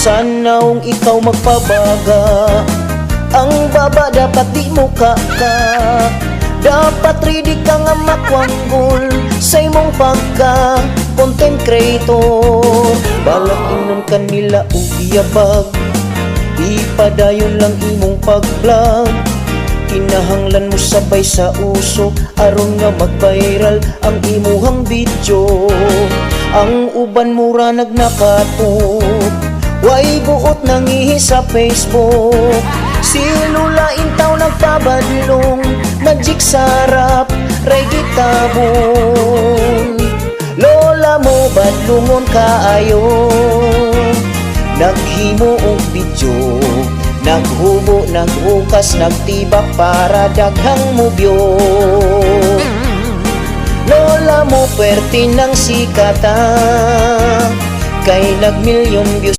Bisan naong ikaw magpabaga, ang baba dapat di mo ka ka. Dapat ready ka nga makwanggol sa imong pagka content creator. Balak inon kanila og yabag, ipadayon lang imong pag-vlog. Kinahanglan mo sabay sa uso aron nga mag-viral ang imuhang video. Ang uban mura nagnakatok, way buot nangihi sa Facebook. Si Lula intaw nagpabadlong, Magic Sarap ray gitabon. Lola mo badlungon kaayo, naghimo og video, naghubo, naghukas, nagtibak para daghang mobyo. Lola mo pwerte ng sikata, kay nagmilyon views.